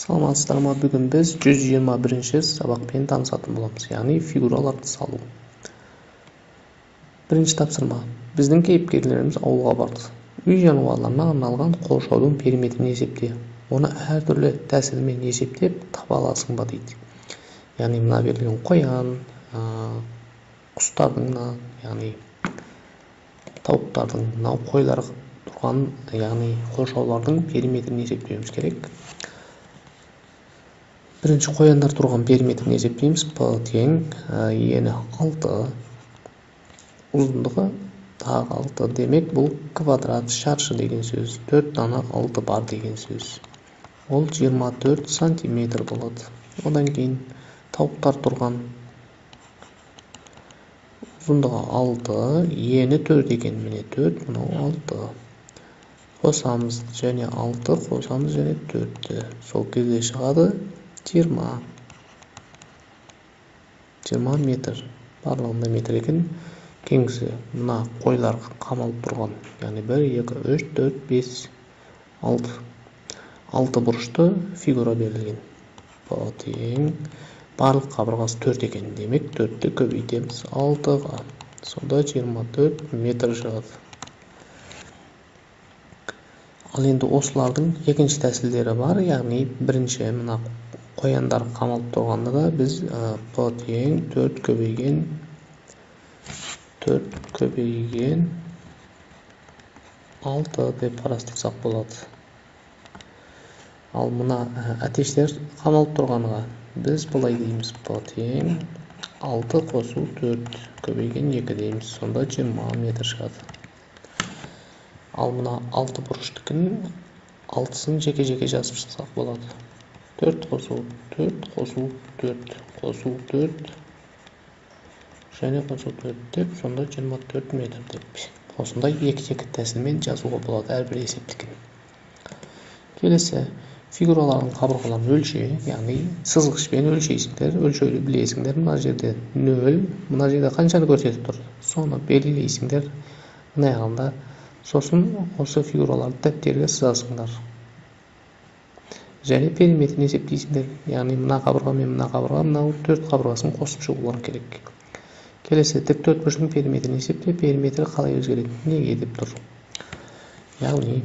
Саламатсыздар ма? Бүгін біз 121-ші сабақпен танысатын боламыз, яғни фигураларды салу. Бірінші тапсырма. Біздің кейіпкерлеріміз ауылға барды. Үй жануарларына арналған қоршаудың периметрін есепте. Оны әртүрлі тәсілмен есептеп таба аласың ба дейді. Яғни мына берілген қоян, құстардың мына, яғни тауықтардың, мынау қойлар тұрған, яғни қоршаулардың периметрін есептеуіміз керек. Бірінші қояндар тұрған периметрін есептейміз. П тең ені 6, ұзындығы тағы 6. Демек бұл квадрат шаршы деген сөз. 4 дана 6 бар деген сөз. Ол 24 сантиметр болады. Одан кейін тауықтар тұрған ұзындығы 6, ені 4 екен. Міне 4, мынау 6. Қосамыз және 6, қосамыз және 4-ті. Сол кезде шығады 20 метр. Барлығында метр екен. Кеңгісі мына қойлар қамалып тұрған, яғни 1, 2, 3, 4, 5, 6. 6 бұрышты фигура берілген. П тең барлық қабырғасы 4 екен. Демек 4-ті көбейтеміз 6-ға. Сонда 24 метр шығады. Ал енді осылардың екінші тәсілдері бар, яғни бірінші мына қояндар қамалып тұрғанда да біз П тең 4 көбейген 4 көбейген 6 деп қарастырсақ болады. Ал мына әтештер қамалып тұрғанға біз былай дейміз: П тең 6 қосу 4 көбейген 2 дейміз. Сонда 20 метр шығады. Ал мына 6 бұрыштікін 6-сын жеке-жеке жазып шықсақ болады. 4 қосу 4 қосу 4 қосу 4 және қосу 4 деп, сонда 24 метр деп. Осындай екі-екі тәсілмен жазуға болады әрбір есептікін. Келесі фигуралардың қабырғаларын өлше, яғни сызғышпен өлшейсіңдер, өлшеуді білесіңдер. Мына жерде 0, мына жерде қаншаны көрсетіп тұр, соны белгілейсіңдер. Мына жағында сосын осы фигураларды дәптерге сызасыңдар. Және периметрін есептейсіңдер. Яғни мына қабырға мен мына қабырға, мынау 4 қабырғасын қосып шығулар керек. Келесі тік төрт бұрыштың периметрін есепте. Периметрі қалай өзгереді, неге деп тұр. Яғни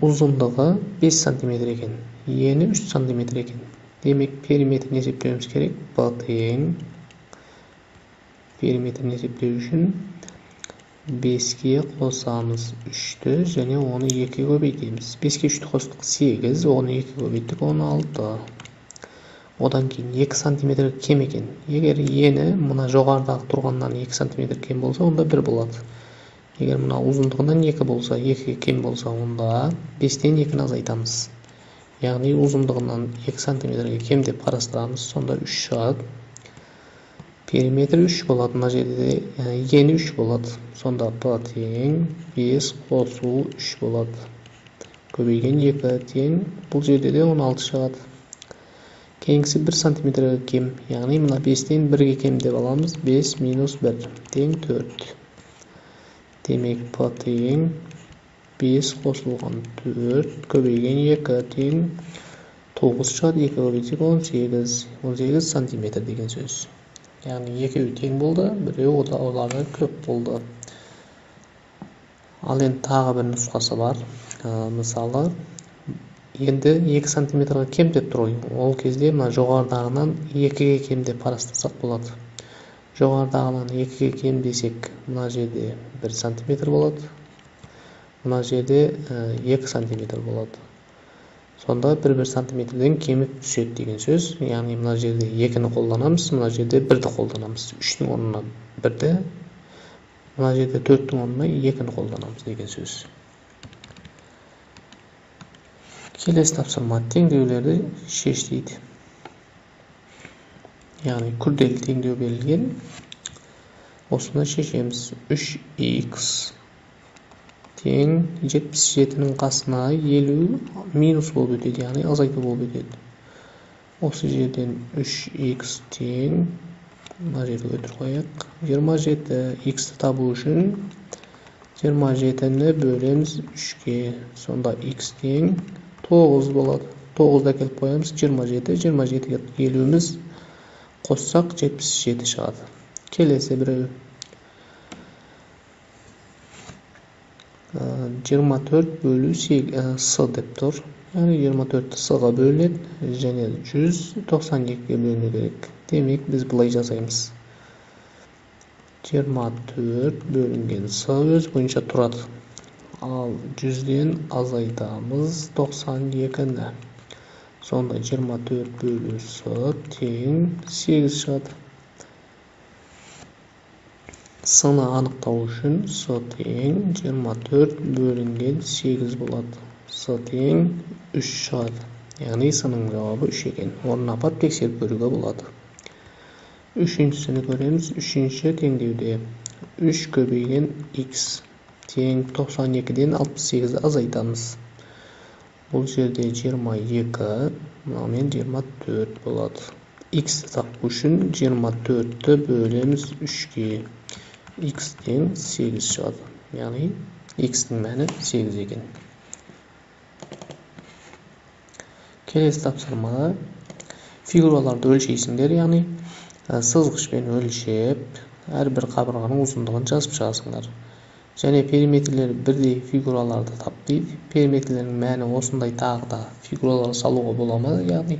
ұзындығы 5 сантиметр екен, ені 3 сантиметр екен. Демек периметрін есептеуіміз керек. П тең периметрін есептеу үшін 5-ке қосамыз 3-ті және оны 2-ге көбейтеміз. 5-ке 3-ті қостық 8, оны 2-ге көбейттік 16. Одан кейін 2 сантиметр кем екен. Егер ені мына жоғарыдағы тұрғаннан 2 сантиметр кем болса, онда 1 болады. Егер мына ұзындығынан 2 болса, 2-ге кем болса, онда 5-тен 2-ні азайтамыз. Яғни ұзындығынан 2 сантиметрге кем деп қарастырамыз, сонда 3 шығады. Периметр 3 болады, мына жерде ені 3 болады. Сонда П тең 5 қосу 3 болады. Көбейген 2 тең, бұл жерде де 16 шығады. Кейінгісі 1 сантиметрге кем, яғни мына 5-тен 1-ге кем деп аламыз. 5 минус 1 тең 4. Демек П тең 5 қосылған 4 көбейген 2 тең 9 шығады. 2 көбейтсек 18, 18 сантиметр деген сөз. Яғни екеуі тең болды, біреуі олардан көп болды. Ал енді тағы бір нұсқасы бар. Мысалы, енді 2 сантиметрға кем деп тұр ғой. Ол кезде мына жоғарыдағынан 2-ге кем деп қарастырсақ болады. Жоғарыдағынан 2-ге кем десек, мына жерде 1 сантиметр болады, мына жерде 2 сантиметр болады. Сонда 1-1 сантиметрден кеміп түседі деген сөз. Яғни мына жерде 2-ні қолданамыз, мына жерде 1-ді қолданамыз. 3-тің орнына 1-ді, мына жерде 4-тің орнына 2-ні қолданамыз деген сөз. Келесі тапсырма теңдеулерді шеш дейді. Яғни күрделі теңдеу берілген. Осыны шешеміз. 3х тең 77-нің қасына 50 минус болып өтеді, яғни азайту болып өтеді. Осы жерден 3х тең, мына жерге өтір қояйық, 27. Х-ті табу үшін 27-ні бөлеміз 3-ке. Сонда х тең 9 болады. 9-ды әкеліп қоямыз. 27, 27-ге 50-міз қоссақ 77 шығады. Келесі біреу. 24 бөлу с деп тұр. Яғни 24 с-ға бөлінеді және 192-ге бөліну керек. Демек, біз былай жасаймыз. 24 бөлінген с өз бойынша тұрады. Ал 100-ден азайтамыз 92-ні. Сонда 24 бөлу с тең 8 шығады. С-ны анықтау үшін с тең 24 бөлінген 8 болады. С тең 3 шығады. Яғни с-ның жауабы 3 екен. Орнына апарып тексеріп көруге болады. Үшіншісіні көреміз. Үшінші теңдеуде 3 көбейген х тең 92-ден 68-ді азайтамыз. Бұл жерде 22, мынамен 24 болады. Х-ті табу үшін 24-ті бөлеміз 3-ге. Х тең 8 шығады. Яғни х-тің мәні 8 екен. Келесі тапсырмада фигураларды өлшейсіңдер, яғни сызғышпен өлшеп, әрбір қабырғаның ұзындығын жазып шығасыңдар. Және периметрлері бірдей фигураларды тап дейді. Периметрлерінің мәні осындай тағы да фигуралар салуға бола ма? Яғни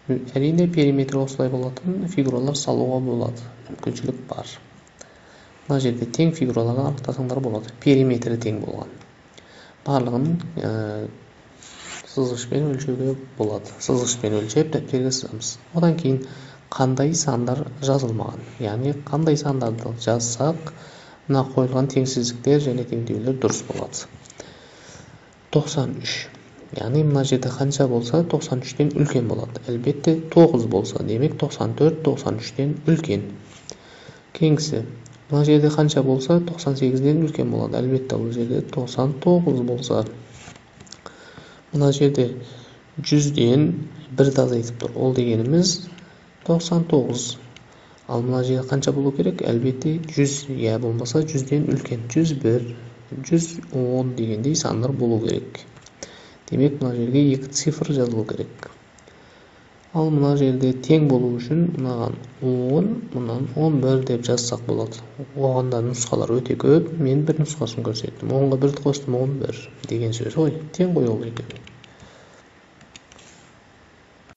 әрине периметр осылай болатын фигуралар салуға болады. Мүмкіншілік бар. Мына жерде тең фигураларды анықтасаңдар болады. Периметрі тең болған. Барлығын сызғышпен өлшеуге болады. Сызғышпен өлшеп дәптерге сызамыз. Одан кейін қандай сандар жазылмаған? Яғни қандай сандарды жазсақ, мына қойылған теңсіздіктер және теңдеулер дұрыс болады. 93. Яғни мына жерде қанша болса 93-тен үлкен болады. Әлбетте 9 болса, демек 94 93-тен үлкен. Кейінгісі, мына жерде қанша болса 98-ден үлкен болады. Әлбетте бұл жерде 99 болса. Мына жерде 100-ден 1-ді азайтып тұр. Ол дегеніміз 99. Ал мына жерде қанша болу керек? Әлбетте 100, я болмаса 100-ден үлкен. 101, 110 дегендей сандар болу керек. Демек, мына жерге 2 цифр жазылу керек. Ал мына жерде тең болу үшін мынаған 10, мынаған 11 деп жазсақ болады. Оған да нұсқалар өте көп. Мен бір нұсқасын көрсеттім. 10-ға 1-ді қостым, 11 деген сөз ғой. Тең ғой ол екеуі.